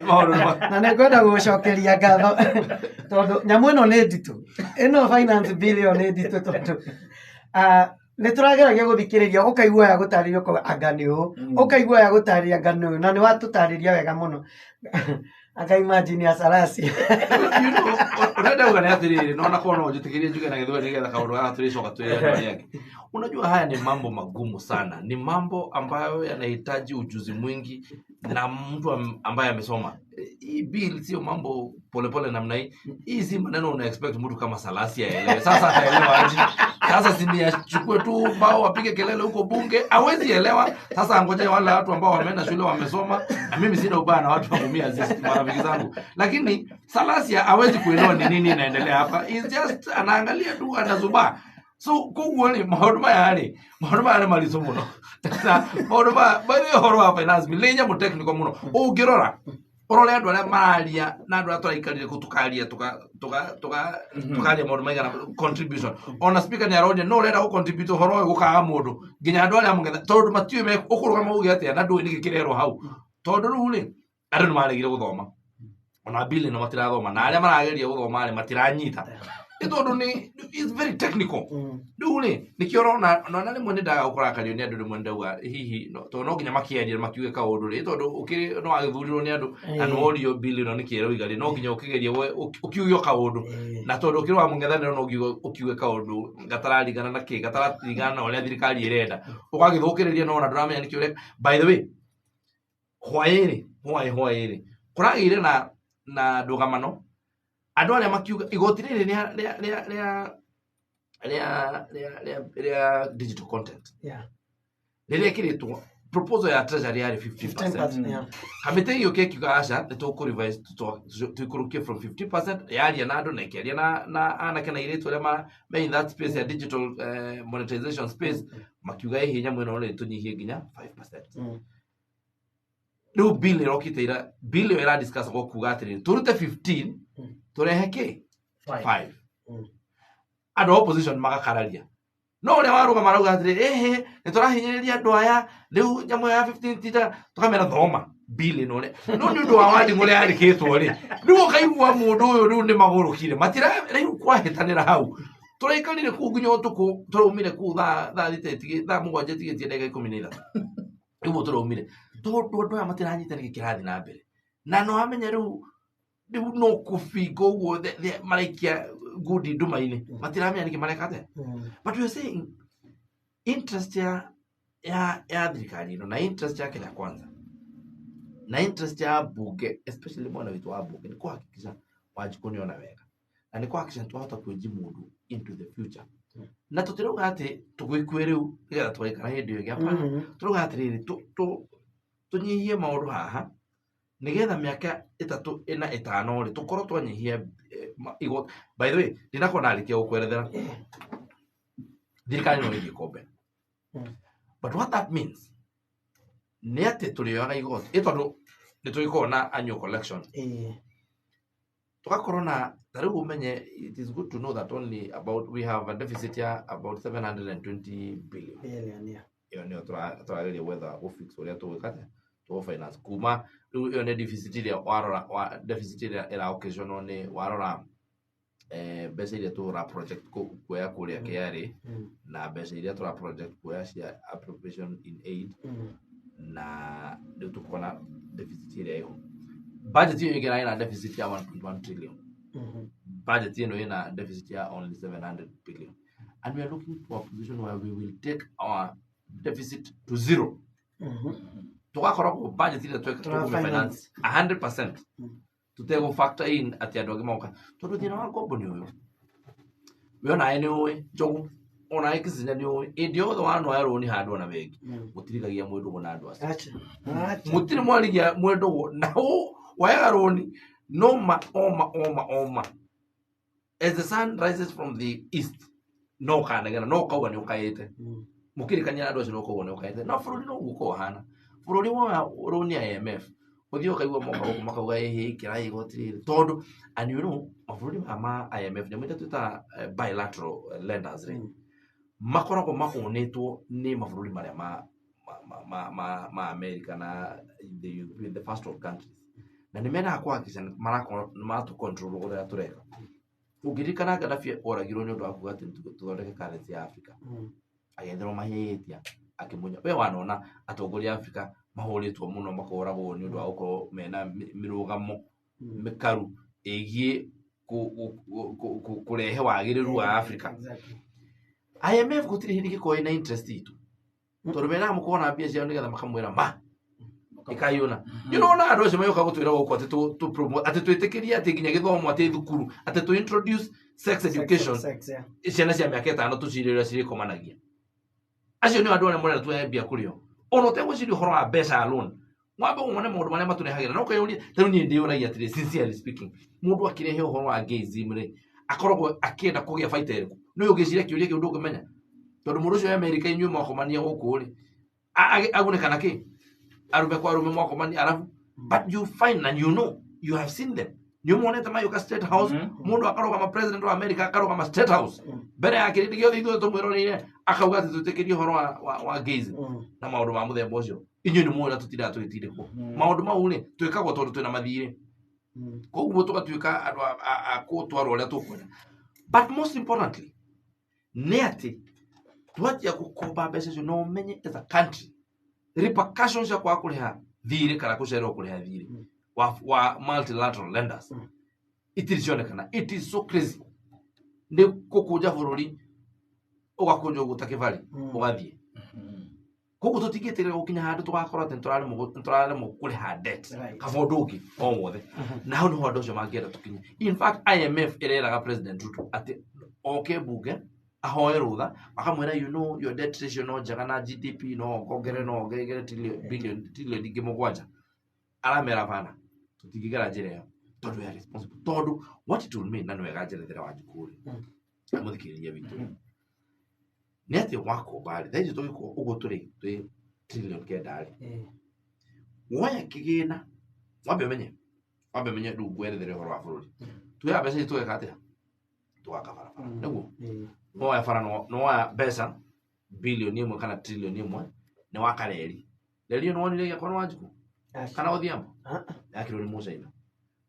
Maũndũ Na nĩ ngwenda gũgũcokeria ngatho tondũ nyamũ ĩno nĩ nditũ, ĩno finance bill ĩyo nĩ nditũ, tondũ nĩ tũrageragia gũthikĩrĩria, ũkaigua ya gũtarĩria, ũkauga anga nĩ ũũ, ũkaigua ya gũtarĩria anga nĩ ũũ, na nĩ watũtarĩria wega mũno. Anga imagine ya Salasya. Ũrĩa ndauga nĩ atĩrĩrĩ, no nakorwo no njĩtĩkĩrie njuge na Gĩthweri nĩgetha kaũndũ gaka tũrĩcoka twĩre andũ arĩa angĩ. Unajua, haya ni mambo magumu sana, ni mambo ambayo yanahitaji ujuzi mwingi na mtu ambaye amesoma. Hii bill sio mambo polepole namna hii. Hii si maneno una expect mtu kama Salasya aelewe. Sasa ataelewa aje? Sasa si ni achukue tu bao apige kelele huko bunge? Hawezi elewa. Sasa angoje wale watu ambao wameenda shule, wamesoma. Na mimi sina ubaya na watu wa Mumias, marafiki zangu, lakini Salasya hawezi kuelewa ni nini inaendelea hapa. He's just anaangalia tu, anazubaa. So koguo rĩ, maũndũ maya nĩ maritũ mũno, na maũndũ maya, by the way, ũhoro wa finance bill nĩ nyamũ technical mũno. Ũngĩrora ũrore andũ arĩa mararia na andũ arĩa tũraikarire kũ tukaria tukaria maũndũ maigana contribution, ona speaker nĩ aroria no ũrenda gũ-contribute ũhoro ũyũ, gũkaga mũndũ nginya andũ arĩa mũgetha, tondũ matiũĩ ũkũrũgama uge atĩa na ndũĩ nĩkĩ kĩrerwo hau, tondũ rĩu rĩ, andũ nĩ maregire gũthoma ona bill ĩno matirathoma, na arĩa marageria gũthoma rĩ, matiranyita, nĩ tondũ nĩ it's very technical. Rĩu rĩ, nĩkĩo ũrona nona rĩmwe nĩ ndaga gũkũrakario nĩ andũ, rĩmwe ndauga hihi tondũ no nginya makĩarie makiuge kaũndũ rĩ, tondũ ũkĩrĩ no wagĩthurirwo nĩ andũ na nĩ worio bill ĩno nĩkĩ ĩroiga rĩ, no nginya ũkĩgerie ũkiuge o kaũndũ, na tondũ ũkĩrĩ wa mũng'ethanĩro no nginya ũkiuge kaũndũ gatararingana na kĩ gatararingana na ũrĩa thirikari ĩrenda, ũgagĩthũkĩrĩria, no ona ndũramenya nĩkĩ ũreka. By the way, hwaĩ-rĩ hwaĩ-rĩ kũragĩire na ndũgamano, andũ arĩa makiuga igoti rĩrĩ rĩa digital content rĩrĩa ĩkĩrĩtwo proposal ya Treasury yarĩ 50%. 15%, yeah. Kamĩtĩ ĩgĩũka ĩkiuga aca, nĩ tũkũ revise, tũikũrũkie from 50%. Yaria na andũ na ĩkĩaria na anake na airĩtu arĩa me in that space ya digital monetization space, makiuga ĩhĩ nyamũ ĩno rĩ, tũnyihie nginya 5%. Rĩu bill ĩrokĩte ira, bill ĩyo ĩradiscuss kuga atĩrĩrĩ, tũrute 15, tũrehe kĩ? Five. 5. Andũ a opposition magakararia, no ũrĩa warũgama arauga atĩrĩ, ĩhĩ, nĩ tũrahinyĩrĩria andũ aya, rĩu nyamũ ya 15 tita tũkamera thoma bill ĩno ũrĩa, no nĩ ũndũ wa wanding ũrĩa yandĩkĩtwo rĩ, rĩu ũkaigua mũndũ ũyũ rĩu nĩ magũrũkire matira rĩu kwahĩtanĩra hau. Tũraikarire kũu nginya ũtukũ, tũraumire kũu thaa 6 thaa 7 ĩtigĩtie ndagĩka 13 rĩu tũraumire, tondũ andũ aya matiranyita nĩkĩ kĩrathiĩ na mbere, na no amenya rĩu no kũbinga ũguo maraikia ngundi nduma-inĩ, matiramenya nĩkĩ mareka atĩa. But we are saying interest ya thirikari ĩno na interest ya Kenya Kwanza na interest ya bunge, especially mwena witũ wa bunge, nĩ kuhakikisha Wanjikũ nĩ ona wega na nĩ kuhakikisha twahota kwĩji mũndũ into the future, na tũtirauga atĩ tũgĩkue rĩu nĩgetha tũgaikara hĩndĩ ĩyo ĩngĩ, hapana. Tũrauga atĩrĩrĩ, tũnyihie maũndũ haha nĩgetha mĩaka 3, 4, 5 rĩ, tũkorwo twanyihia igoti. By the way, ndinakorwo ndarĩkia gũkwerethera, thirikari no ĩthiĩ kombe, but what that means nĩ atĩ tũrĩoyaga igoti ĩ tondũ nĩ tũgĩkorwo na annual collection, tugakorwo na ta rĩu ũmenye, it is good to know that only about we have a deficit ya about 720 billion. Billion, yeah. Ĩyo nĩyo tũrageria gwetha gũfix ũrĩa tũgwĩka atĩa, tũgũ finance kuma rĩu. Ĩyo nĩ deficit ĩrĩa warora wa deficit ĩrĩa ĩra occasional nĩ warora mbeca iria tũra project kuoya kũrĩa KRA na mbeca iria tũra project kuoya cia appropriation in aid, na rĩu tũkona deficit ĩrĩa ĩho. Budget ĩyo ĩngĩ ĩna deficit ya 1.1 trillion. Budget ĩno ĩna deficit ya only 700 billion, and we are looking for a position where we will take our deficit to zero. Tugakoragwo budget ĩrĩa Tũra tũkũmĩ finance 100%, tũtegũ factor in atĩ andũ angĩ moka, tondũ thĩna wa ngombo nĩ ũyũ, we onawe nĩ ũĩ, Njogu, onawe Kisinya nĩ ũĩ, hĩndĩ yothe wanoya rũni handũ ona bengi, mũtirigagia mwĩndũgũ na andũ acio. Acha. Acha. Mũtirĩ mwarigia mwĩndũgũ na woyaga rũni no ma oma oma oma, as the sun rises from the east, no ũkanegena, no ũkauga nĩ ũkaĩte. Mũkĩrĩkania na andũ acio, no ũkauga nĩ ũkaĩte, no bũrũri no guo ũkoragwo ũhana. Bũrũri woya rũni IMF, ũthiĩ ũkaigua moka gũkũ makauga ĩhĩ kĩrai igoti rĩrĩ, tondũ and you know mabũrũri maya ma IMF, nyamũ ĩrĩa twĩtaga bilateral lenders rĩ, makoragwo mahũnĩtwo nĩ mabũrũri marĩa ma America na the, European, the first world countries. Na nĩ mendaga kũhakikisha nĩ marakorwo nĩ maratũ control ũrĩa tũreka. Ũngĩririkana Gaddafi oragirwo nĩ ũndũ wa kuga atĩ tũthondeke currency ya Africa. Agĩetherwo mahĩtia akĩmunya. We wanona atongoria a Africa mahũrĩtwo mũno makoragwo nĩ ũndũ wa gũkorwo mena mĩrũgamo mĩkaru ĩgiĩ kũrehe wagĩrĩru wa Africa. IMF gũtirĩ hĩndĩ ĩngĩkorwo ĩna interest itũ, tondũ mendaga mũkorwo na mbia ciao nĩgetha makamwĩra ma ikayuna. You know, na andũ acio magoka gũtwĩra gũkũ atĩ tũ promote, atĩ twĩtĩkĩrie atĩ nginya gĩthomo, atĩ thukuru, atĩ tũ introduce sex education. Sex, yeah. Ciana cia mĩaka 5 tũcirĩ ũrĩa cirĩkomanagia. Acio nĩ andũ arĩa marenda tuoe mbia kũrĩ o, ona ũtegwĩciria ũhoro wa mbeca alone. Wambe wone maũndũ marĩa matũrehagĩra na ũkeyũria. Ta rĩu niĩ ndĩyũragia atĩrĩ, sincerely speaking, mũndũ akĩrehe ũhoro wa gayism rĩ, akoragwo akĩenda kũgĩa baita ĩrĩkũ? Nĩ ũngĩciria kĩũria kĩu ndũngĩmenya, tondũ mũndũ ũcio wa Amerika, inyuĩ mwakomania gũkũ rĩ, agunĩka na kĩ? Arũme kwa arũme mwakomania arabu. But you find and you know you have seen them, nĩ ũmonete magĩũka State House, mũndũ akarũgama, president wa America akarũgama State House mbere ya kĩrĩndĩ gĩothe ithuĩ tũmwĩroreire, akauga atĩ twĩtĩkĩrie ũhoro wa gayism na maũndũ ma mũthemba ũcio. Inyuĩ nĩ mũĩ na tũtindaga tũgĩtindĩkwo maũndũ mau rĩ, twĩkagwo tondũ twĩna mathirĩ. Koguo tũgatuĩka andũ a gũtwarwo ũrĩa tũkwenda. But most importantly nĩ atĩ twanjia gũkomba mbeca icio, no ũmenye as a country repercussions cia kwaga kũrĩha thirĩ kana gũcererwo kũrĩha thirĩ wa multilateral lenders itirĩ cionekana. It is so crazy. Nĩ gũkũnja bũrũri, ũgakũnja ũguo ta kĩbari, ũgathiĩ. Koguo tũtingĩtĩkĩra gũkinya handũ tũgakorwo atĩ nĩtũraremwo kũrĩha debt kaba ũndũ ũngĩ o wothe. Na hau nĩho andũ acio mangĩenda tũkinye. In fact, IMF ĩreraga President Ruto atĩ oke mbunge ahoe rũtha, makamwĩra, "You know your debt ratio no njega na GDP no ongerere, no ongerere billion trillion ingĩ 7." Aramera bana, tũtingĩgera njĩra ĩyo tondũ we are responsible, tondũ what it will mean, na nĩ wega njerethere Wanjikũ rĩ na mũthikĩrĩria witũ, nĩ atĩ wakomba rĩ, thaa ici tũgĩkorwo ũguo tũrĩ twĩ trillion 9 rĩ, woya kĩgĩna, wambe ũmenye rĩu ngwerethere ũhoro wa bũrũri. Tuoya mbeca ici tũgeka atĩa? Tũgaka barabara. Nĩguo nĩwoya bara, nĩwoya mbeca bilioni 1 kana trilioni 1, nĩ waka reri. Reri ĩyo nĩwonire ĩgĩakwo nĩ Wanjikũ kana Odhiambo? Yakirwo nĩ Mũcaina.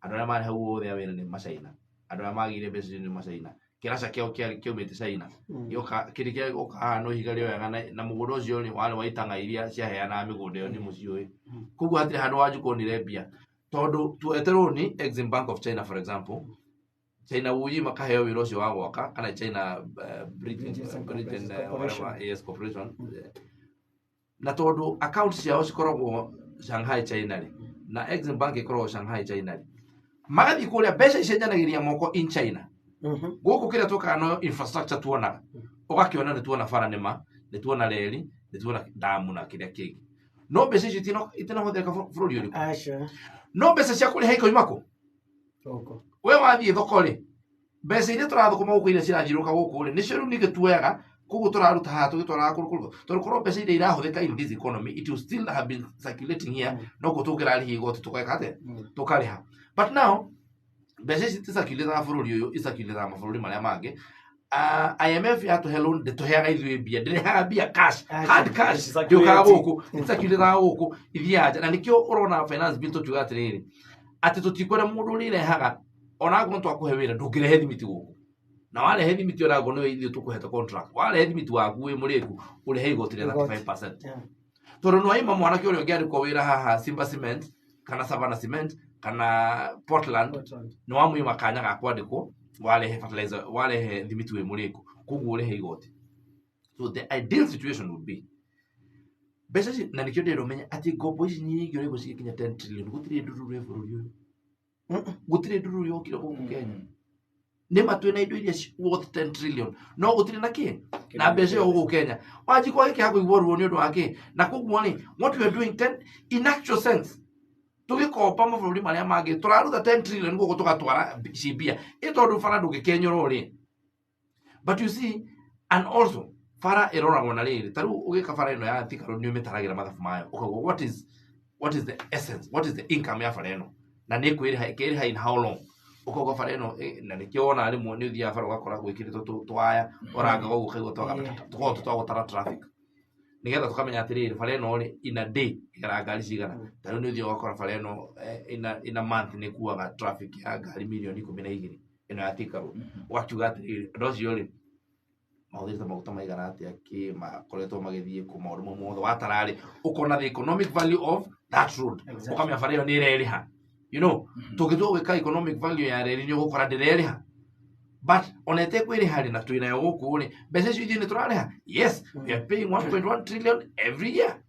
Andũ arĩa marĩ hau othe a wĩra nĩ Macaina. Andũ arĩa magĩire mbeca icio nĩ Macaina. Kĩraca kĩao kĩaumĩte China. Gĩoka kĩrĩ kĩa haha no ihiga rĩoyaga na mũgũnda ũcio rĩ warĩ wa itang'a iria ciaheanaga mĩgũnda ĩyo, nĩ mũciũĩ. Koguo hatirĩ handũ Wanjikũ onire mbia, tondũ tuoete rũni Exim Bank of China, for example, China Wuyi makaheo wĩra ũcio wa gwaka, kana China Britain, Bridges and Britain Corporation. Whatever, yes, Corporation. Na tondũ account ciao cikoragwo Shanghai, China rĩ, na Exim Bank ĩkoragwo Shanghai, China rĩ, magathiĩ kũrĩa mbeca icenjanagĩria moko in China. Gũkũ kĩrĩa tũkaga no infrastructure tuonaga, ũgakĩona nĩ tuona bara, nĩma nĩ tuona reri, nĩ tuona damu na kĩrĩa kĩngĩ, no mbeca icio itinahũthĩrĩka bũrũri ũrĩkũ? Aca. No mbeca cia kũrĩha ikoima kũ? Gũkũ. We wathiĩ thoko rĩ, mbeca iria tũrathũkũma gũkũ, iria cirathiũrũrũka gũkũ rĩ, nĩcio rĩu ningĩ tuoyaga. Koguo tũraruta haha tũgĩtwaraga kũndũ kũrĩkũ? Tondũ korwo mbeca iria irahũthĩka in this economy, it will still have been circulating here, noguo tũngĩrarĩhia igoti, tũgeka atĩa, tũkarĩha. But now mbeca ici ticirculataga bũrũri ũyũ, icirculataga mabũrũri marĩa mangĩ. IMF yatũhe loan, ndĩtũheaga ithuĩ mbia, ndĩrehaga mbia cash, hard cash ndĩũkaga gũkũ, icirculataga gũkũ, ithiaga nja. Na nĩkĩo ũrona finance bill tũkiuga atĩrĩrĩ, atĩ tũtikwenda mũndũ ũrĩrehaga, ona angorwo twakũhe wĩra, ndũngĩrehe thimiti gũkũ, na warehe thimiti, ona angorwo nĩwe ithuĩ tũkũhete contract, warehe thimiti waku wĩ mũrĩku, ũrehe igoti rĩa 35%, tondũ nĩwaima mwanake ũrĩa ũngĩandĩkwo wĩra haha Simba Cement kana Savannah Cement kana Portland. Portland. Nĩ wamwima kanya ga kwandĩkwo, warehe fertilizer, warehe thimiti wĩ mũrĩku, koguo ũrehe igoti. So the ideal situation would be mbeca ici, na nĩkĩo ndĩrenda ũmenye atĩ ngombo ici nyingĩ ũraigua cigĩkinya 10 trillion, gũtirĩ ndururu ĩ bũrũri ũyũ, gũtirĩ ndururu yokire gũkũ Kenya. Nĩ ma twĩna indo iria worth 10 trillion, no gũtirĩ na kĩ na mbeca ĩyo gũkũ Kenya. Wanjikũ agĩkĩaga kũigua ruo nĩ ũndũ wa kĩ? Na koguo rĩ, what we are doing 10, in actual sense, tũgĩkomba mabũrũri marĩa mangĩ, tũraruta 10 trillion gũkũ tũgatwara ci mbia ĩ, tondũ bara ndũngĩkenyũrwo rĩ. But you see, and also bara ĩroragwo na rĩrĩ, ta rĩu ũgĩka bara ĩno ya Thika Road, nĩ ũmĩtaragĩra mathabu mayo, ũkauga what is the essence, what is the income ya bara ĩno, na nĩ ĩkwĩrĩha, ĩkĩrĩha in how long. Ũkauga bara ĩno na nĩkĩo wonaga rĩmwe nĩ ũthiaga bara ũgakora gwĩkĩrĩtwo tũwaya ũrangaga ũguo, ũkaigua tũkoragwo tũ twa gũtara traffic. Nĩgetha tũkamenya atĩrĩrĩ, bara ĩno rĩ, in a day ĩgeraga ngari cigana. Ta rĩu nĩ ũthiaga ũgakora bara ĩno in a month nĩ ĩkuaga traffic ya ngari mirioni 12, ĩno ya Thika Road. Ũgakiuga atĩrĩrĩ, andũ acio rĩ, mahũthĩrĩte maguta maigana atĩa, kĩ makoretwo magĩthiĩ kũ, maũndũ mau mothe watara rĩ, ũkona the economic value of that road. Ũkamenya bara ĩyo nĩ ĩrerĩha. Tũngĩtua gwĩka economic value ya reri, nĩ ũgũkora ndĩrerĩha, but ona ĩtekwĩrĩha rĩ, na twĩnayo gũkũ rĩ, mbeca icio ithuĩ nĩ tũrarĩha. Yes, we are paying 1.1 trillion every year,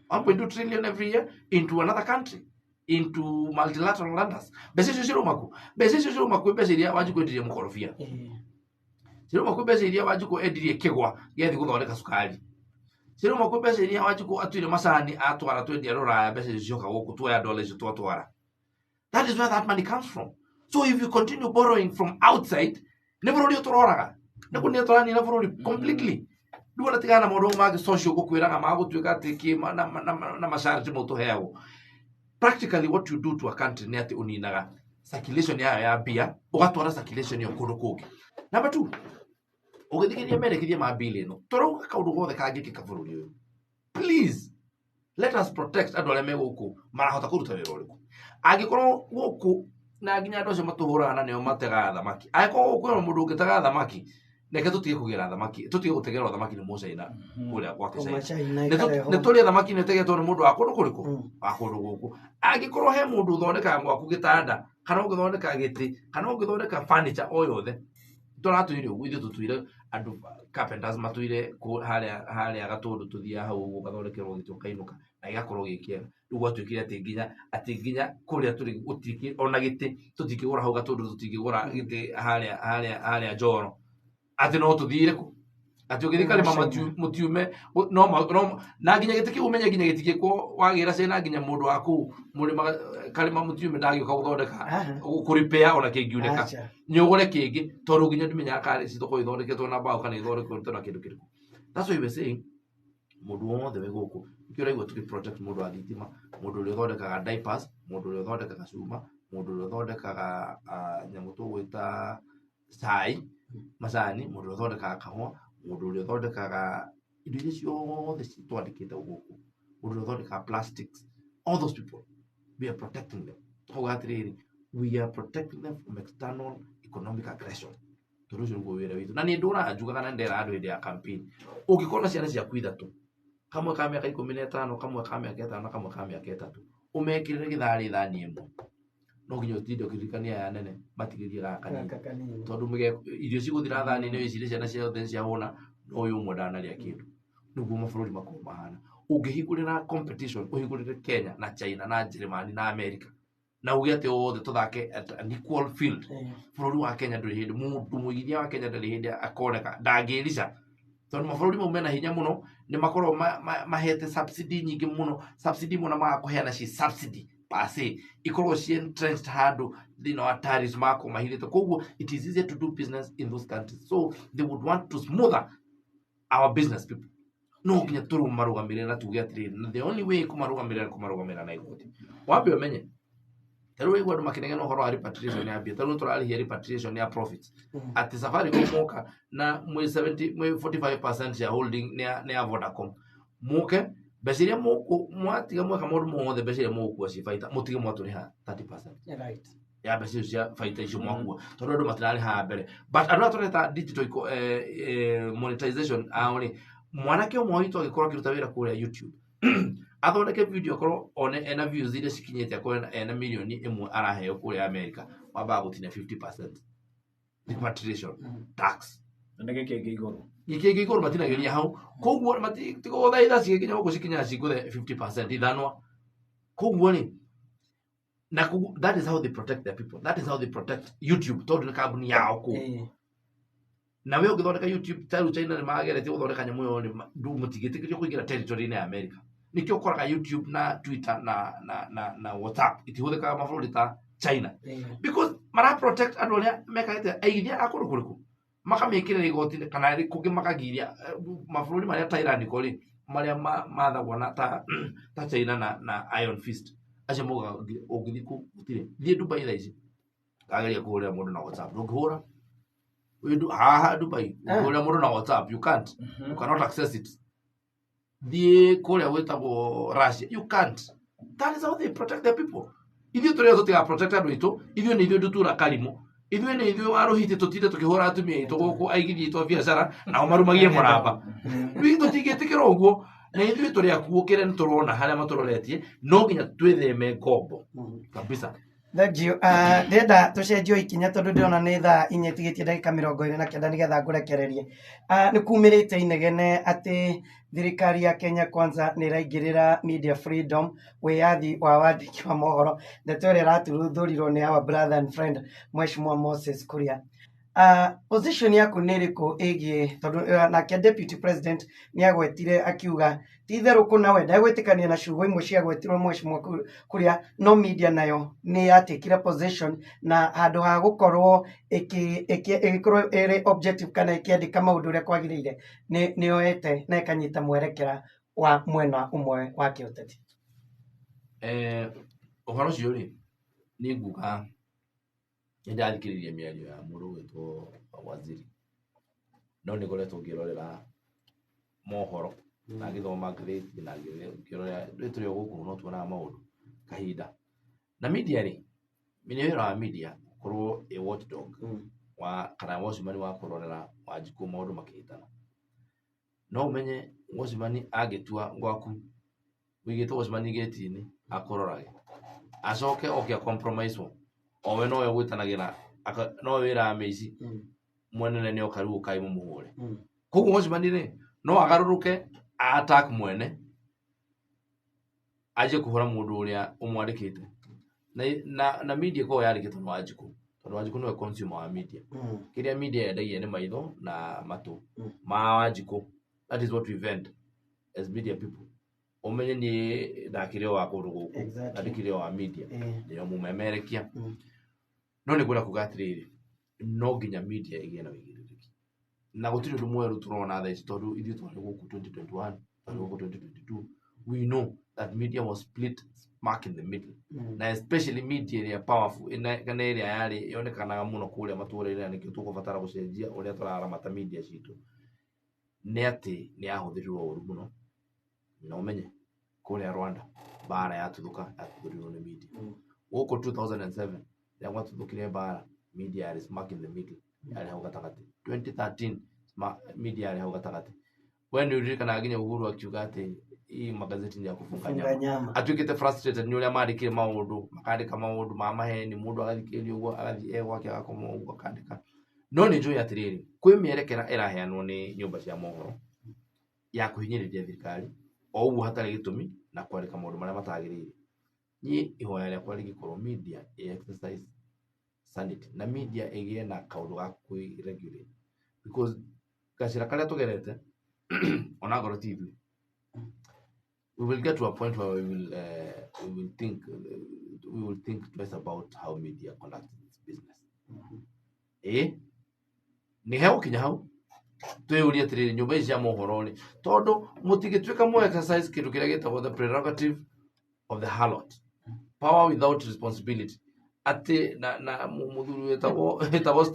1.2 trillion every year into another country, into multilateral lenders. Mbeca icio cirauma kũ? Mbeca icio cirauma kwĩ mbeca iria Wanjikũ endirie mũkorobia. Cirauma kwĩ mbeca iria Wanjikũ endirie kĩgwa gĩathiĩ gũthondeka cukari. Cirauma kwĩ mbeca iria Wanjikũ atuire macani atwara twendia rũraya. Mbeca icio cioka gũkũ, tuoya dola icio twatwara. That is where that money comes from. So if you continue borrowing from outside, nĩ bũrũri ũtũroraga, nĩ kũnina tũranina bũrũri completely. Rĩu ona tigana na maũndũ mangĩ social gũkwĩraga magũtuĩka atĩ kĩ na macarity mau tũheagwo. Practically, what you do to a country nĩ atĩ ũninaga circulation yayo ya mbia, ũgatwara circulation ĩyo kũndũ kũngĩ. Number two, ũgĩthikĩrĩria merekithia ma bill ĩno, tũrauga kaũndũ gothe kangĩkĩka bũrũri ũyũ, please let us protect andũ arĩa me gũkũ marahota kũruta wĩra ũrĩkũ. Angĩkorwo gũkũ na nginya andũ acio matũhũraga na nĩo mategaga thamaki, angĩkorwo gũkũ kwĩna mũndũ ũngĩtega thamaki, reke tũtige kũgĩra thamaki, tũtige gũtegerwo thamaki nĩ mũcaina kũrĩa gwake Kuma China. China Nĩ ĩkarehwo. Nĩ tũrĩe thamaki nĩ ĩtegetwo nĩ mũndũ wa kũndũ kũrĩkũ, wa kũndũ gũkũ. Angĩkorwo he mũndũ ũthondekaga gwaku gĩtanda, kana ũngĩthondeka gĩtĩ, kana ũngĩthondeka furniture o yothe, tũratũire ũguo ithuĩ tũtũire andũ carpenters matũire harĩa Gatũndũ, tũthiaga hau ũguo ũgathondekerwo gĩtĩ ũkainũka na gĩgakorwo gĩ kĩega. Rĩu gwatuĩkire atĩ nginya kũrĩa tũrĩ gũtingĩ ona gĩtĩ tũtingĩgũra hau Gatũndũ, tũtingĩgũra gĩtĩ harĩa Njoro, atĩ no tũthire kũ, atĩ ũgĩthiĩ karĩma. China. Mũtiume no na nginya gĩtĩ kĩu ũmenye nginya gĩtingĩkwo wagĩra ciana, nginya mũndũ wa kũu mũrĩma karĩma mũtiume ndagĩũka gũthondeka, kũripea ona kĩngiunĩka. Acha. Nĩ ũgũre kĩngĩ, tondũ nginya ndimenyaga kana citũkorwo ithondeketwo na mbaũ kana ithondeketwo na kĩndũ kĩrĩkũ. That's why we're saying mũndũ wothe wĩ gũkũ, nĩkĩo ũraigua tũkĩ protect mũndũ wa thitima, mũndũ ũrĩa ũthondekaga diapers, mũndũ ũrĩa ũthondekaga cuma, mũndũ ũrĩa ũthondekaga nyamũ tũgwĩta cai, macani, mũndũ ũrĩa ũthondekaga kahũa, mũndũ ũrĩa ũthondekaga indo iria ciothe twandĩkĩte gũkũ, mũndũ ũrĩa ũthondekaga plastics. All those people, we are protecting them. Tukauga atĩrĩrĩ, we are protecting them from external economic aggression, tondũ ũcio nĩguo wĩra witũ. Na nĩ ndũraga njugaga na ndera andũ hĩndĩ ya campaign, ũngĩkorwo na ciana ciaku ithatũ, kamwe ka mĩaka 15, kamwe ka mĩaka 5, kamwe ka mĩaka 3, ũmekĩrĩre gĩtharĩ thani ĩmwe, no nginya ũtinde ũkĩririkania aya nene matigĩrie gaka kanini. Gaka kanini. Tondũ irio cigũthira thani-inĩ, wĩcirie ciana ciothe nĩ ciahũna, no ũyũ ũmwe ndanarĩa kĩndũ. Nĩguo mabũrũri makorwo mahana. Ũngĩhingũrĩra competition, ũhingũrĩre Kenya na China na Germany na America, na uge atĩ othe tũthake at an equal field, bũrũri wa Kenya ndũrĩ hĩndĩ, mũndũ mũigithia wa Kenya ndarĩ hĩndĩ akoneka, ndangĩrica, tondũ mabũrũri mau mena hinya mũno, nĩ makoragwo mahete subsidy nyingĩ mũno, subsidy mũno magakũheana ci subsidy per se ikoragwo ci entrenched handũ thĩinĩ wa tariffs, magakorwo mahithĩte. Koguo it is easier to do business in those countries, so they would want to smoother our business people. No nginya tũrũmarũgamĩrĩre na tuge atĩrĩrĩ, na the only way kũmarũgamĩrĩra nĩ kũmarũgamĩrĩra na igoti. Wambe ũmenye, ta rĩu waigua andũ makĩnegena ũhoro wa repatriation ya mbia, ta rĩu tũrarĩhia repatriation ya profits, atĩ Safaricom moka na mwĩ 70, mwĩ 45% shareholding nĩ ya Vodacom, mũke mbeca iria mũkũ mwatiga mweka maũndũ mothe, mbeca iria mũgũkua ci baita, mũtige mwatũrĩha 30% ya mbeca icio cia baita icio mwakua, tondũ andũ matirarĩha mbere. But andũ aya tũreta digital monetization ao rĩ, mwanake ũmwe witũ agĩkorwo akĩruta wĩra kũrĩa YouTube, athondeke video, akorwo one ena views iria cikinyĩte, akorwo ena mirioni 1 araheo kũrĩa America, wambaga gũtinia 50% repatriation tax. Na nĩ gĩkĩngĩ igũrũ. Gĩkĩngĩ igũrũ matinagĩria hau, koguo tigũthaitha cigĩkinya gũkũ cikinyaga cigũthe 50% ithanwa. Koguo rĩ, na koguo that is how they protect their people, that is how they protect YouTube, tondũ nĩ kambuni yao kũu. Na we ũngĩthondeka YouTube, ta rĩu China nĩ mageretie gũthondeka nyamũ ĩyo rĩ, mũtingĩtĩkĩrio kũingĩra territory-inĩ ya America. Nĩkĩo ũkoraga YouTube na Twitter na WhatsApp itihũthĩkaga mabũrũri ta China, because mara protect andũ arĩa mekagĩte aigithia a kũndũ kũrĩkũ, makamĩkĩrĩra igoti kana kũngĩ makagiria mabũrũri marĩa tyrannical rĩ, marĩa mathagwo na ta China na Iron Fist acio maugaga ũngĩthiĩ kũu gũtirĩ. Thiĩ Dubai thaa ici, kageria kũhũrĩra mũndũ na WhatsApp, ndũngĩhũra. Wĩ haha Dubai, ũngĩhũrĩra mũndũ na WhatsApp, you can't, you cannot access it. Thiĩ kũrĩa gwĩtagwo Russia, you can't. That is how they protect their people. Ithuĩ tũrĩa tũtiga protect andũ aitũ, ithuĩ nĩ ithuĩ ndutura karimũ, ithuĩ nĩ ithuĩ wa rũhiti, tũtinde tũkĩhũra atumia aitũ gũkũ, aigithia aitũ a biacara nao marumagie mũramba. Ithuĩ tũtingĩtĩkĩra ũguo, na ithuĩ tũrĩ akuũ, kĩrĩa nĩ tũrona harĩa matũroretie, no nginya twĩtheme ngombo kabisa. Thank you. Ndĩrenda tũcenjio ikinya tondũ ndĩrona nĩ thaa 4 ĩtigĩtie ndagĩka 29 nĩgetha ngũrekererie. Nĩ kumĩrĩte inegene atĩ thirikari ya Kenya Kwanza nĩ ĩraingĩrĩra media freedom, wĩyathi wa wandĩki wa mohoro, ndeto ĩrĩa ĩratuthũrirwo nĩ our brother and friend Mheshimiwa Moses Kuria. Position yaku nĩ ĩrĩkũ ĩgiĩ, tondũ nake deputy president nĩ agwetire akiuga ti itherũ kũna we ndegwĩtĩkania na ciugo imwe ciagwetirwo Mheshimiwa Kuria, no media nayo nĩ yatekire position na handũ ha gũkorwo ĩgĩkorwo ĩrĩ objective kana ĩkĩandĩka maũndũ ũrĩa kwagĩrĩire, nĩ yoete na ĩkanyita mwerekera wa mwena ũmwe wa kĩũteti. Ũhoro ũcio rĩ, nĩ nguga nĩ ndathikĩrĩria mĩario ya mũndũ ũgwĩtwo Waziri, no nĩ ngoretwo ngĩrorera mohoro na ngĩthoma ngathĩti na ngĩrorera tũrĩ o gũkũ no tuonaga maũndũ kahinda. Na media rĩ, nĩ wĩra wa media gũkorwo ĩ watchdog wa kana watchman wa kũrorera Wanjikũ maũndũ makĩhĩtana. No ũmenye watchman angĩtua gwaku ũigĩte watchman gate-inĩ akũrorage, acoke oke a compromise wo, o we nowe ũgwĩtanagĩra, nowe wĩraga mĩici mwenene nĩ oka rĩu ũkai mũmũhũre. Koguo watchman rĩ, no agarũrũke attack mwene, anjie kũhũra mũndũ ũrĩa ũmwandĩkĩte. Na media ĩkoragwo yandĩkĩtwo nĩ Wanjikũ, tondũ Wanjikũ nĩwe consumer wa media. Kĩrĩa media yendagia nĩ maitho na matũ ma Wanjikũ. That is what we vend as media people. Ũmenye niĩ ndakĩrĩ o wa kũndũ gũkũ, na ndikĩrĩ o wa media, ndĩ o mũmemerekia. No nĩ ngwenda kuga atĩrĩrĩ, no nginya media ĩgĩe na ũigĩrĩrĩki. Na gũtirĩ ũndũ mwerũ tũrona thaa ici, tondũ ithuĩ twarĩ gũkũ 2021, twarĩ gũkũ 2022. We know that media was split smack in the middle. Na especially media ĩrĩa powerful, kana ĩrĩa yarĩ yonekanaga mũno kũrĩa matũũra-inĩ, na nĩkĩo tũkũbatara gũcenjia ũrĩa tũraramata media citũ. Nĩ atĩ nĩ yahũthĩrirwo ũru mũno. Na ũmenye kũrĩa Rwanda mbara yatuthũka yatuthũrirwo nĩ media. Gũkũ 2007 rĩrĩa gwatuthũkire mbara, media yarĩ smack in the middle, yarĩ hau gatagatĩ. 2013 media yarĩ hau gatagatĩ. We nĩ ũririkanaga nginya Uhuru akiuga atĩ hii magazeti ni ya kufunga nyama. Nyama. Atuĩkĩte frustrated nĩ ũrĩa mandĩkire maũndũ, makandĩka maũndũ ma maheni, mũndũ agathikĩrĩria ũguo, agathiĩ e gwake agakoma ũguo akandĩka. No nĩ njũĩ atĩrĩrĩ, kwĩ mĩerekera ĩraheanwo nĩ nyũmba cia mohoro ya kũhinyĩrĩria thirikari o ũguo hatarĩ gĩtũmi na kwandĩka maũndũ marĩa matagĩrĩire. Niĩ ihoya rĩakwa rĩngĩkorwo media ĩ exercise sanity na media ĩgĩe na kaũndũ ga kwĩ-regulate, because gacĩra karĩa tũgerete, ona ngorwo ti ithuĩ, we will get to a point where we will think twice about how media conducts its business. Ĩ nĩ hegũkinya hau twĩyũrie atĩrĩrĩ, nyũmba ici cia mohoro rĩ, tondũ mũtingĩtuĩka mũ exercise kĩndũ kĩrĩa gĩtagwo the prerogative of the harlot, power without responsibility, atĩ na mũthuri wĩtagwo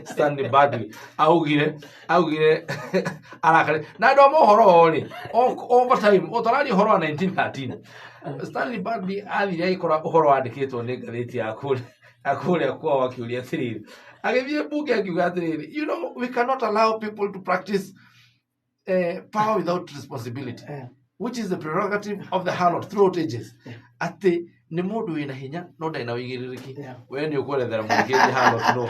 Stanley Badley augire arakare na andũ a mohoro rĩ, over time ũtararia ũhoro wa 1913, Stanley Badley athire agĩkora ũhoro wandĩkĩtwo nĩ ngathĩti ya kũrĩa kwao, akĩũria atĩrĩrĩ, agĩthiĩ mbunge akiuga atĩrĩrĩ, you know, we cannot allow people to practice power without responsibility, which is the prerogative of the harlot throughout ages, atĩ nĩ mũndũ wĩna hinya no ndarĩ na ũigĩrĩrĩki. We nĩ ũkwerethera mũthikĩrĩria harlot no,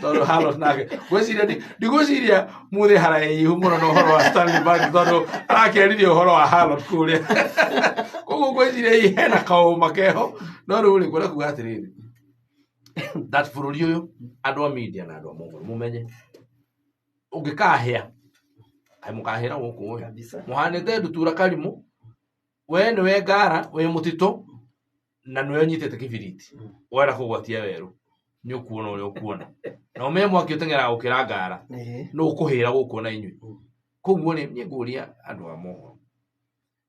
tondũ harlot nake ngwĩciria ndigwĩciria mũthĩ haraihu mũno na ũhoro wa Stanley Badley, tondũ arakĩaririe ũhoro wa harlot kũrĩa, koguo ngwĩciria hihi hena kaũma keho. No rĩu rĩ, ngwenda kuga atĩrĩrĩ, that bũrũri ũyũ, andũ a media na andũ a mohoro, mũmenye ũngĩkahĩa kaĩ mũkahĩra gũkũ ĩ. Kabisa. Mũhanĩte ndutura karimũ, we nĩwe ngara wĩ mũtitũ na nĩwe ũnyitĩte kĩbiriti, wenda kũgwatia werũ nĩ ũkuona ũrĩa ũkuona, na ũmenye mwaki ũteng'eraga gũkĩra ngara. Nũ ũkũhĩra gũkũ na inyuĩ? Koguo rĩ, niĩ ngũria andũ a mohoro,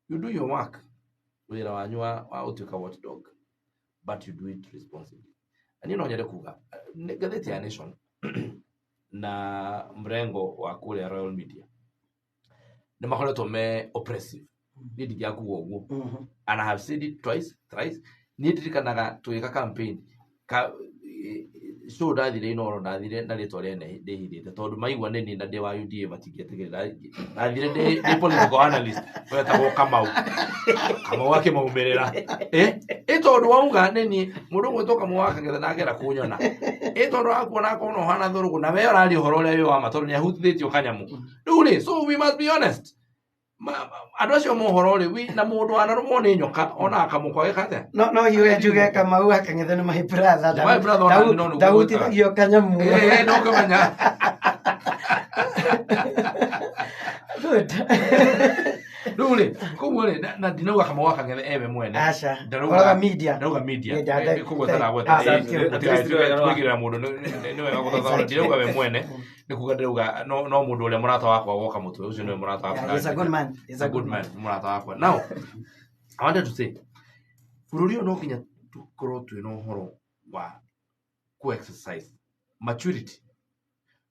you do your work, wĩra wanyu wa gũtuĩka watchdog, but you do it responsibly. Na niĩ no nyende kuga nĩ ngathĩti ya Nation na mrengo wa kũrĩa Royal Media. Nĩ makoretwo me oppressive. Niĩ ndingĩakuga ũguo. And I have said it twice, thrice. Niĩ ndirikanaga tũgĩka campaign ka show ndathire Inooro, ndathire na rĩtwa rĩa ndĩhithĩte tondũ maigua nĩ niĩ na ndĩ wa UDA matingĩetĩkĩra. Ndathire ndĩ political analyst wetagwo Kamau. Kamau akĩmaumĩrĩra. Ĩ tondũ wauga nĩ niĩ mũndũ ũgwĩtwo Kamau wa Kang'ethe na agera kũnyona. Ĩ tondũ wakuona akorwo ũhana thũrũgũ na we ũraria ũhoro ũrĩa wĩ wa ma tondũ nĩ ahutithĩtio kanyamũ. Rĩu rĩ, so we must be honest. Andũ acio mohoro rĩ, na mũndũ wanarũmwo nĩ nyoka ona akamũkwa gĩka atĩa? No hiũe njuge Kamau wa Kang'ethe nĩ my brother. Nĩ my brother ona no nĩguo Ndahutithagio kanyamũ. Ĩĩ, no kũmenya. Good. Rĩu rĩ, koguo rĩ, na ndinauga Kamau wa Kang'ethe ewe mwene. Aca. Ndarauga Ũroga media. Ndarauga media. Media, Koguo taragweta. Thank you. Mũtigatuĩke mũndũ nĩ wega gũthathaũra. Ndirauga we mwene. Nĩ kuga ndĩrauga no mũndũ ũrĩa mũrata wakwa woka mũtwe ũcio nĩwe mũrata wakwa. Yeah, he's a good man. He's a good man, mũrata wakwa. Now, I wanted to say, bũrũri ũyũ no nginya tũkorwo twĩna ũhoro wa ku exercise maturity.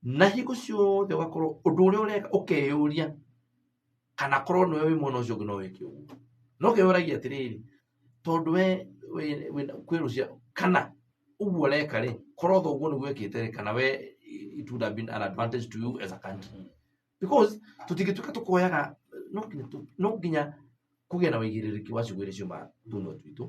Na hingo ciothe ũgakorwo ũndũ ũrĩa ũreka ũkeyũria kana korwo nĩwe wĩ mwena ũcio ũngĩ no wĩke ũguo. No keyũragia atĩrĩrĩ, tondũ we kwĩ rũcia kana ũguo ũreka rĩ, korwo thoguo nĩguo ekĩte rĩ, kana we it would have been an advantage to you as a country. Because tũtingĩtuĩka tũkoyaga, no nginya kũgĩe na ũigĩrĩrĩki wa ciugo iria ciumaga tũnua twitũ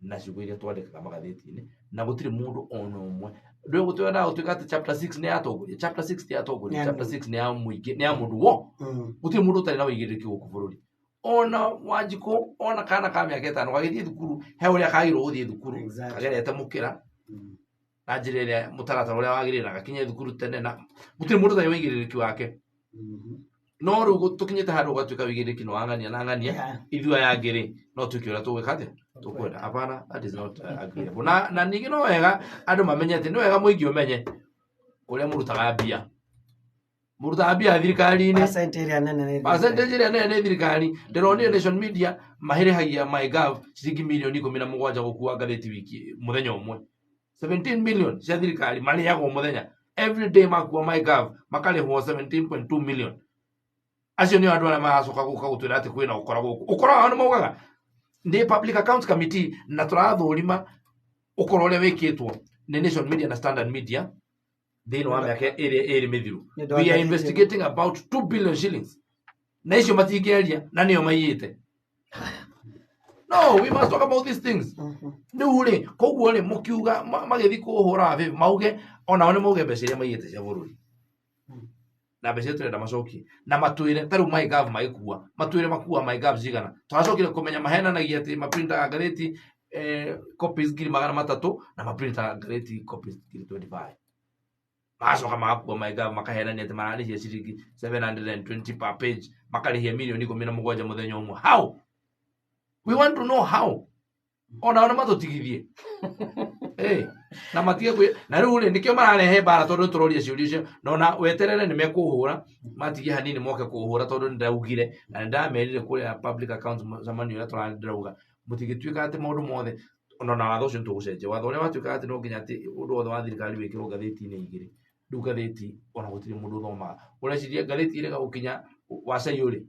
na ciugo iria twandĩkaga magathĩti-inĩ, na gũtirĩ mũndũ ona ũmwe. Ndũĩ gũtwenda gũtuĩka atĩ chapter 6 nĩ ya atongoria, chapter 6 ti ya atongoria, chapter 6 nĩ ya mũingĩ, nĩ ya mũndũ wo. Gũtirĩ mũndũ ũtarĩ na ũigĩrĩrĩki gũkũ bũrũri. Ona Wanjikũ, ona kana ka mĩaka 5 gagĩthiĩ thukuru, he ũrĩa kagĩrĩirwo gũthiĩ thukuru, kagerete mũkĩra na njĩra ĩrĩa mũtaratara ũrĩa wagĩrĩire, na gakinye thukuru tene, na gũtirĩ mũndũ ũtarĩ ũigĩrĩrĩki wake. No rĩu tũkinyĩte handũ ũgatuĩka ũigĩrĩrĩki nĩ wang'ania na ng'ania, ithuĩ aya angĩ rĩ, no tuĩke ũrĩa tũgwĩka atĩa? Tũkwenda. Hapana, that is not agreeable. Na ningĩ no wega andũ mamenye atĩ nĩ wega mũingĩ ũmenye kũrĩa mũrutaga mbia. Mũrutaga mbia thirikari-inĩ. Percent ĩrĩa nene nĩ thirikari. Percentage ĩrĩa nene nĩ thirikari. Ndĩronire Nation Media mahĩrĩhagia MyGov ciringi mirioni 17 gũkua ngathĩti wiki mũthenya ũmwe. 17 million cia thirikari marĩagwo mũthenya. Every day makua MyGov makarĩhwo 17.2 million. Acio nĩo andũ arĩa maracoka gũka gũtwĩra atĩ kwĩna ũkora gũkũ. Ũkora wao nĩ maugaga nĩ Public Accounts Committee na tũrathũrima ũkora ũrĩa wĩkĩtwo nĩ Nation Media na Standard Media thĩinĩ wa mĩaka ĩrĩ mĩthiru. We are investigating about 2 billion shillings. Na icio matingĩaria na nĩo maiyĩte. No, we must talk about these things. Rĩu rĩ, koguo rĩ, mũkiuga magĩthiĩ kũhũra wabi, mauge onao nĩ mauge mbeca iria maiyĩte cia bũrũri. Na mbeca iria tũrenda macokie. Na matwĩre, ta rĩu MyGov magĩkua, matwĩre makua MyGov cigana. Tũracokire kũmenya mahenanagia atĩ maprintaga ngathĩti copies 300,000 na maprintaga ngathĩti copies 25,000. Magacoka magakua MyGov makahenania atĩ mararĩhia ciringi 720 per page, makarĩhia mirioni 17 mũthenya ũmwe. How? We want to know how. Ona nĩ matũtigithie. Na matige kwĩ, na rĩu rĩ, nĩkĩo mararehe mbara tondũ nĩtũroria ciũria icio. Na ona weterere nĩ mekũhũra, matigie hanini moke kũhũra tondũ nĩndaugire, na nĩndamerire kũrĩa public accounts mũcemanio ũrĩa tũrarĩ ndĩrauga, mũtingĩtuĩka atĩ maũndũ mothe, ona watho ũcio nĩtũgũcenjia. Watho ũrĩa watuĩkaga atĩ no nginya atĩ ũndũ wothe wa thirikari wĩkĩrwo ngathĩti-inĩ igĩrĩ. Rĩu ngathĩti ona gũtirĩ mũndũ ũthomaga. Ũreciria ngathĩti ĩrega gũkinya Wacai ũrĩ?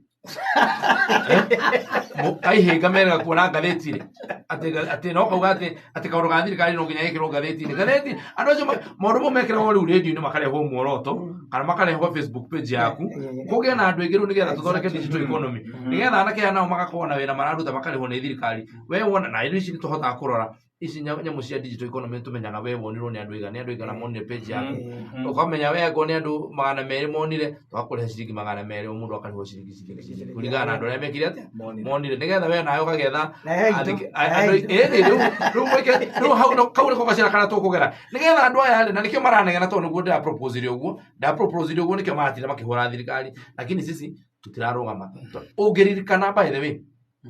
Kaihĩnga merega kuona ngathĩti rĩ. Atĩ no kauga atĩ kaũndũ ga thirikari no nginya gekĩrwo ngathĩti-inĩ. Ngathĩti, andũ acio maũndũ mau mekĩragwo rĩu rĩndiũ-inĩ makarehwo muoroto, kana makarehwo Facebook page yaku. Kũgĩe na andũ aingĩ rĩu nĩgetha tũthondeke digital economy. Nĩgetha anake aya nao magakorwo na wĩra mararuta makarĩhwo nĩ thirikari. We wona, na ici nĩtũhotaga kũrora ici nyamũ cia digital economy nĩtũmenyaga we wonirwo nĩ andũ aigana, nĩ andũ aigana monire page yaku. Ũkamenya we angorwo nĩ andũ 200 monire, tũgakũrĩha ciringi 200, o mũndũ akarĩhwo ciringi ciringi ciringi kũringana na andũ arĩa mekire atĩa? Monire. Nĩgetha we nawe ũkagetha rĩu mwĩke, rĩu hau no, kau nĩko gacĩra karĩa tũkũgera. Nĩgetha andũ aya rĩ, na nĩkĩo maranegena tondũ nĩguo ndĩraproposire ũguo, ndaproposire ũguo nĩkĩo maratinda makĩhũra thirikari. Lakini sisi tũtirarũgama. Ũngĩririkana by the way,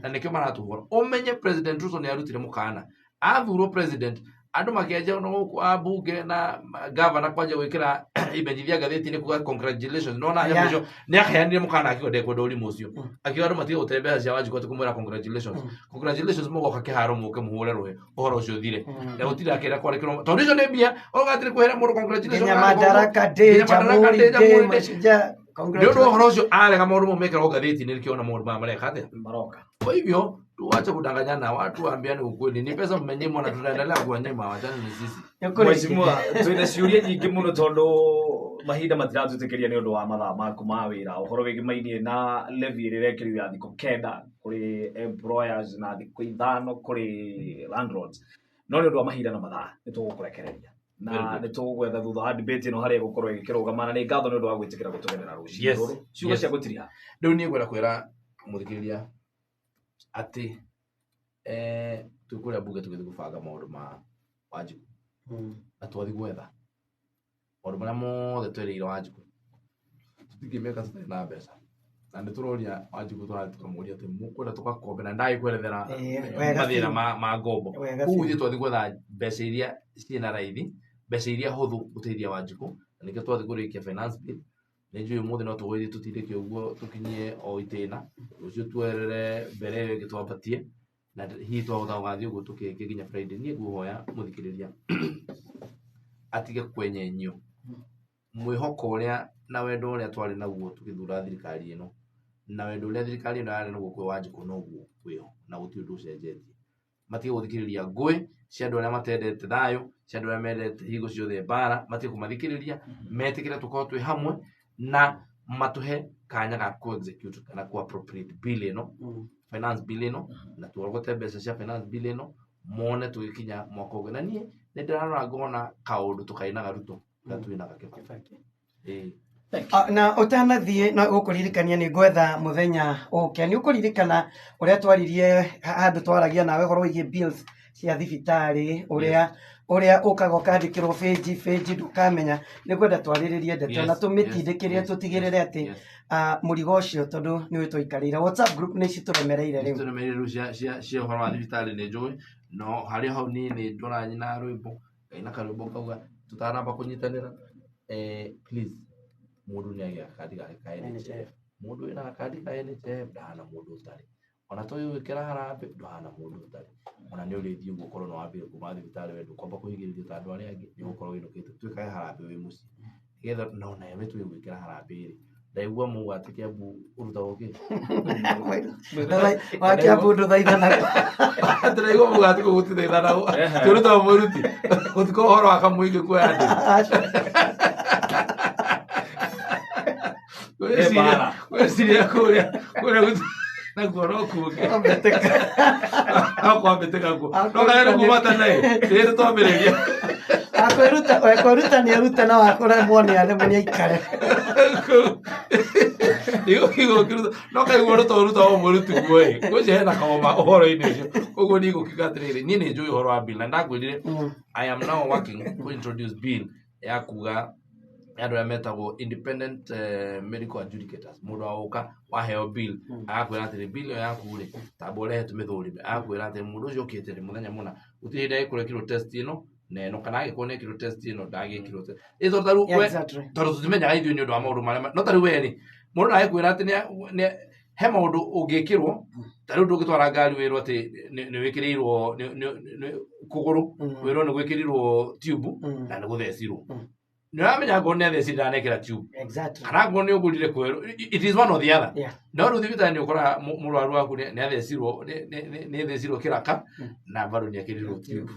na nĩkĩo maratũhũra. Ũmenye President Ruto nĩ arutire mũkana. Athurwo president, andũ makĩanjia ona gũkũ ambunge na governor kwanja gwĩkĩra imenyithia ngathĩti-inĩ kuga congratulations. No na nyamũ icio nĩ aheanire mũkana akiuga ndekwenda ũrimũ ũcio. Akiuga andũ matige gũte mbeca cia Wanjikũ atĩ kũmwĩra congratulations. Congratulations mũgoka kĩharo mũke mũhũre rũhĩ ũhoro ũcio ũthire. Na gũtirĩ akĩra kwandĩkĩrwo tondũ icio nĩ mbia. Ũroga atĩ nĩ kwĩra mũndũ congratulations. Nginya Madaraka Day, Nginya Madaraka Day, Jamhuri Day, Jamhuri Day. Mashujaa. Nĩ ũndũ wa ũhoro ũcio arega maũndũ mau mekĩrwo ngathĩti-inĩ nĩkĩo ona maũndũ maya mareka atĩa. Maroka. Kwa hivyo tuache kudanganyana, watu waambiane ukweli. Ni pesa mmenyimwa na tunaendelea kuwanyima, wachana ni sisi. Mheshimiwa, twina ciũria nyingĩ mũno tondũ mahinda matiratwĩtĩkĩria nĩ ũndũ wa mathaa maku ma wĩra. Ũhoro wĩgĩmainie na levy ĩrĩa ĩrekĩrirwo ya thikũ 9 kũrĩ employers na thikũ 5 kũrĩ landlords. No nĩ ũndũ wa mahinda na mathaa nĩ tũgũkũrekereria. Na nĩ tũgũgwetha thutha wa debate ĩno harĩa ĩgũkorwo ĩgĩkĩrũgama, na nĩ ngatho nĩ ũndũ wa gwĩtĩkĩra gũtũgenera rũcinĩ rũrũ. Ciugo cia gũtiriha. Rĩu niĩ ngwenda kwĩra mũthikĩrĩria atĩ twĩ kũrĩa bunge tũgĩthiĩ gũbanga maũndũ ma Wanjikũ. Na twathiĩ gwetha maũndũ marĩa mothe twerĩire Wanjikũ tũtingĩmeka tũtarĩ na mbeca. Na nĩ tũroria Wanjikũ tũrathiĩ tũkamũria atĩ mũkwenda tũgakombe, na ndagĩkwerethera mathĩna ma ngombo. Koguo ithuĩ twathiĩ gwetha mbeca iria ciĩna raithi, mbeca iria hũthũ gũteithia Wanjikũ, na nĩkĩo twathiĩ kũrĩkia finance bill. Nĩ njũĩ ũmũthĩ no tũgũthiĩ tũtindĩke ũguo tũkinyie o itĩna, rũciũ tuerere mbere ĩyo ĩngĩ twambatie, na hihi twahota gũgathiĩ ũguo tũkĩrĩkie nginya Friday. Niĩ nguhoya mũthikĩrĩria atige kwenyenyio. Mwĩhoko ũrĩa na wendo ũrĩa twarĩ naguo tũgĩthura thirikari ĩno, na wendo ũrĩa thirikari ĩno yarĩ naguo kwĩ Wanjikũ noguo wĩho, na gũtirĩ ũndũ ũcenjetie. Matige gũthikĩrĩria ngũĩ cia andũ arĩa matendete thayũ, cia andũ arĩa mendete hingo ciothe mbara, matige kũmathikĩrĩria, metĩkĩre tũkorwo twĩ hamwe na matũhe kanya ga ku execute kana ku appropriate bill ĩno, finance bill ĩno, na tuorogote mbeca cia finance bill ĩno, mone tũgĩkinya mwaka ũngĩ. Na niĩ nĩ ndĩrarora ngona kaũndũ tũkainaga Ruto na twĩnaga Kibaki. Na ũtanathiĩ no gũkũririkania nĩ ngwetha mũthenya ũke. Nĩ ũkũririkana ũrĩa twaririe handũ twaragia nawe ũhoro wĩgiĩ bills cia thibitarĩ, ũrĩa ũkaga ũkandĩkĩrwo benji ndũkamenya. Nĩ ngwenda twarĩrĩrie ndeto na tũmĩtindĩkĩrĩre, tũtigĩrĩre atĩ mũrigo ũcio tondũ nĩ ũyũ tũikarĩire. WhatsApp group nĩ citũremereire rĩu. Citũremereire rĩu cia ũhoro wa thibitarĩ nĩ njũĩ, no harĩ hau niĩ nĩ ndora nyina rwĩmbo, ngaina karwĩmbo ngauga tũtanamba kũnyitanĩra, please mũndũ nĩ agĩa kandi gake ka NHIF. Mũndũ wĩna gakandi ka NHIF ndahana mũndũ ũtarĩ. Ona to ũgĩkĩra harambĩ ndũhana mũndũ ũtarĩ. Ona nĩ ũrĩthiĩ ũguo ũkorwo nĩ wambire kuma thibitarĩ we ndũkwamba kũhingĩrĩrio ta andũ arĩa angĩ, nĩ ũgũkorwo wĩinũkĩte. Twĩkage harambĩ wĩ mũciĩ. Nĩgetha no nawe twĩ gwĩkĩra harambĩ rĩ. Ndaigua mauga atĩ Kiambu ũrutagwo kĩ? Wa Kiambu ndũthaithanagwo. Ndĩraigua mauga atĩ kũu gũtithaithanagwo. Tũrutagwo mwĩruti. Gũtikorwo ũhoro wa kamũingĩ kuoya andũ. Ngwĩciria kũrĩa naguo no kuo no kwambĩtĩka kuo. No kana nĩ kuma tene ĩ, nĩ twambĩrĩria. Kwĩruta nĩ eruta na wakũremwo nĩ aremwo nĩ aikare. No kaigua rũta ũruta o mwĩruti guo ĩ. Ngwĩciria hena kaũma ũhoro-inĩ ũcio. Koguo niĩ ngũkiuga atĩrĩrĩ, niĩ nĩ njũĩ ũhoro wa bill na ndakwĩrire I am now working to introduce bill ya kuga ya andũ arĩa metagwo independent medical adjudicators. Mũndũ wa gũka waheo bill agakwĩra atĩrĩ bill ĩyo yaku rĩ tamba ũrehe tũmĩthũrime, agakwĩra atĩ mũndũ ũcio ũkĩte rĩ mũthenya mũna gũtirĩ hĩndĩ agĩkorwo ekĩrwo test ĩno na ĩno, kana angĩkorwo nĩ ekĩrwo test ĩno ndagĩkĩrwo test ĩ, tondũ tarĩu we tondũ tũtimenyaga ithuĩ nĩ ũndũ wa maũndũ marĩa no tarĩu we rĩ mũndũ no agĩkwĩra atĩ he maũndũ ũngĩkĩrwo, tarĩu ndũngĩtwara ngari wĩrwo atĩ nĩ wĩkĩrĩirwo kũgũrũ, wĩrwo nĩ gwĩkĩrirwo tube na nĩ gũthecirwo. Nĩ ũramenya ngorwo nĩ athecire ndanekĩra tube. Kana ngorwo nĩ ũgũrire kwerũ, it is one or the other. No rĩu thibitarĩ nĩ ũkoraga mũrwaru waku nĩ athecirwo, nĩ athecirwo kĩraka na bado nĩ ekĩrirwo tube.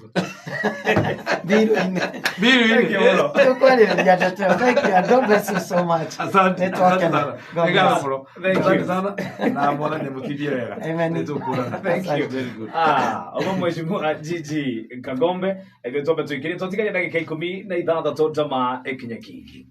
Biru-inĩ. Biru-inĩ. Tũkwarĩrĩria ndeto ĩyo. Thank you. God bless you so much. Asante, Nĩ twakena. asante sana. God Nĩ ngatho bless. mũno. Thank you. Asante sana. Na Mwathani amũtindie wega. Amen. Nĩ tũkũrana. Thank you. Very good. Ũguo Mheshimiwa Gigi Kagombe, ithuĩ twambe tũikĩrie tũtiganie ndagĩka 16 ndama ĩkinye kingi.